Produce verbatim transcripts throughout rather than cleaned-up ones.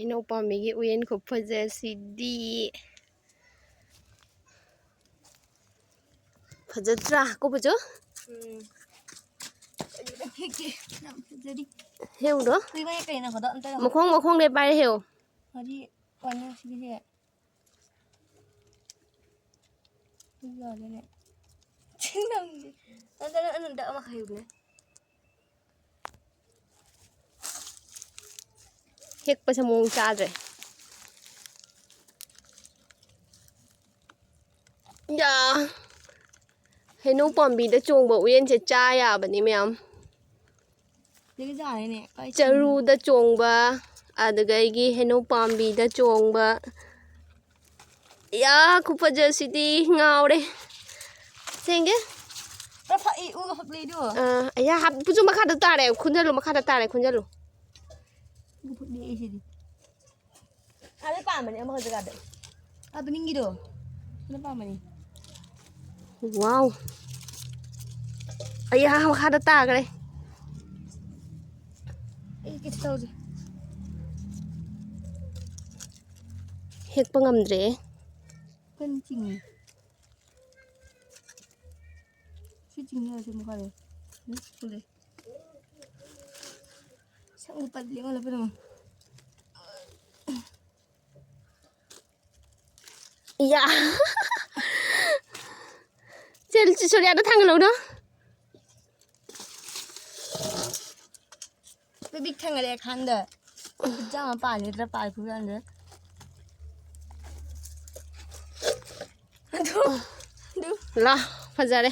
ꯍꯩꯅꯧ ꯄꯥꯝꯕꯤꯒꯤ ꯎꯌꯦꯟ ꯈꯨꯐꯖꯁꯤꯗꯤ꯫ ꯐꯖꯗ꯭ꯔꯥ, ꯀꯨꯕꯨꯖꯨ? ꯎꯝ꯫ ꯌꯥꯝ ꯐꯖꯔꯤ꯫ ꯍꯦꯛꯎꯗꯣ꯫ ꯀꯨꯏꯕ ꯍꯦꯛ ꯀꯩꯅ ꯈꯣꯗꯣ ꯑꯝꯇ ꯌꯦꯡꯉꯣ꯫ ꯃꯈꯣꯡ, ꯃꯈꯣꯡꯗꯩ ꯄꯥꯏꯔ ꯍꯦꯛꯎ꯫ ꯃꯔꯤ ꯄꯥꯟꯅ ꯁꯤꯒꯤꯁꯦ꯫ ꯌꯥꯗꯦꯅꯦ꯫ ꯅꯪꯗꯤ꯫ ꯅꯪ, ꯅꯪ, ꯅꯪ ꯑꯃ ꯍꯩꯌꯨꯅꯦ꯫ ꯍꯦꯛꯄꯁꯦ ꯃꯑꯣꯡ ꯆꯥꯗ꯭ꯔꯦ꯫ ꯌꯥ꯫ ꯍꯩꯅꯧ ꯄꯥꯝꯕꯤꯗ ꯆꯣꯡꯕ ꯎꯌꯦꯟꯁꯦ ꯆꯥ ꯌꯥꯕꯅꯤ ꯃꯌꯥꯝ꯫ ꯁꯤꯒꯤ ꯖꯥꯔꯤꯅꯦ꯫ ꯀꯥꯏ ꯆꯔꯨꯗ ꯆꯣꯡꯕ, ꯑꯗꯨꯗꯒꯤ ꯍꯩꯅꯧ ꯄꯥꯝꯕꯤꯗ ꯆꯣꯡꯕ꯫ ꯌꯥ, ꯈꯨꯐꯖꯁꯤꯗꯤ ꯉꯥꯎꯔꯦ꯫ ꯁꯦꯡꯒꯦ? ꯈꯔ ꯐꯛꯏ, ꯎ ꯐꯛꯂꯤꯗꯣ꯫ ꯑꯥ, ꯑꯌꯥ, ꯍꯥꯞ-, ꯄꯨꯁꯨ ꯃꯈꯥꯗ ꯇꯥꯔꯦ, ꯈꯨꯟꯖꯜꯂꯨ, ꯃꯈꯥꯗ ꯇꯥꯔꯦ, ꯈꯨꯟꯖꯜꯂꯨ꯫ ꯎ ꯐꯛꯂꯤ ꯑꯩꯁꯤꯗꯤ꯫ ꯑꯗꯩ ꯄꯥꯝꯕꯅꯦ ꯑꯃꯈꯛꯇ ꯀꯥꯗ꯫ ꯑꯗꯨ ꯅꯤꯡꯒꯤꯗꯣ꯫ ꯑꯗꯨ ꯄꯥꯝꯕꯅꯤ꯫ ꯋꯥꯎ꯫ ꯑꯌꯥ, ꯃꯈꯥꯗ ꯇꯥꯈ꯭ꯔꯦ꯫ ꯑꯩ ꯀꯩꯁꯨ ꯇꯧꯗꯦ꯫ ꯍꯦꯛꯄ ꯉꯝꯗ꯭ꯔꯦ꯫ ꯀꯟ ꯆꯤꯡꯉꯤ꯫ ꯁꯤ ꯆꯤꯡꯉꯤ ꯍꯥꯏꯔꯁꯨ ꯃꯈꯥꯗ꯫ ꯎꯝ, ꯄꯨꯂꯦ꯫ ꯁꯪꯒꯤ ꯄꯜꯂꯤ ꯑꯩꯉꯣꯟꯗ ꯄꯤꯔꯝꯃꯣ꯫ ꯏꯌꯥ꯫ ꯆꯦ, ꯆꯦ ꯁꯣꯅꯤꯌꯥꯗ ꯊꯥꯡꯒꯠꯂꯛꯎꯅ꯫ ꯄꯤꯛ ꯊꯥꯡꯒꯠꯂꯛꯑꯦ ꯈꯥꯟꯗ꯫ ꯈꯨꯠꯖꯥ ꯑꯃ ꯄꯥꯜꯂꯦ, ꯅꯠꯇ꯭ꯔ ꯄꯥꯏ ꯈꯨꯠꯖꯥ ꯑꯃꯗ꯫ ꯑꯗꯨ, ꯑꯗꯨ꯫ ꯂꯥ, ꯐꯖꯔꯦ꯫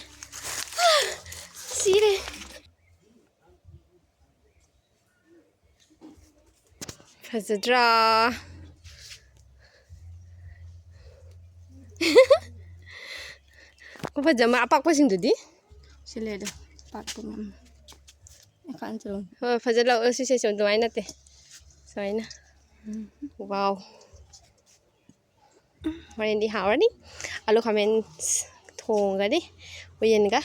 ꯁꯤꯔꯦ꯫ ꯐꯖꯗ꯭ꯔꯥ? ꯈꯨꯐꯖ ꯑꯃ ꯑꯄꯥꯛꯄꯁꯤꯡꯗꯨꯗꯤ? ꯁꯤ ꯂꯩꯔꯦ, ꯑꯄꯥꯛꯄ ꯃꯌꯥꯝ꯫ ꯑꯩ ꯈꯥꯟ ꯆꯠꯂꯣ꯫ ꯍꯣꯏ, ꯐꯖ ꯂꯧ-, ꯁꯤꯁꯦ ꯁꯨꯝ ꯑꯗꯨꯃꯥꯏꯅ ꯅꯠꯇꯦ꯫ ꯁꯨꯃꯥꯏꯅ꯫ ꯎꯝ꯫ ꯋꯥꯎ꯫ ꯍꯣꯔꯦꯟꯗꯤ ꯍꯥꯎꯔꯅꯤ꯫ ꯑꯂꯨ ꯈꯥꯃꯦꯟ ꯊꯣꯡꯒꯅꯤ ꯎꯌꯦꯟꯒ꯫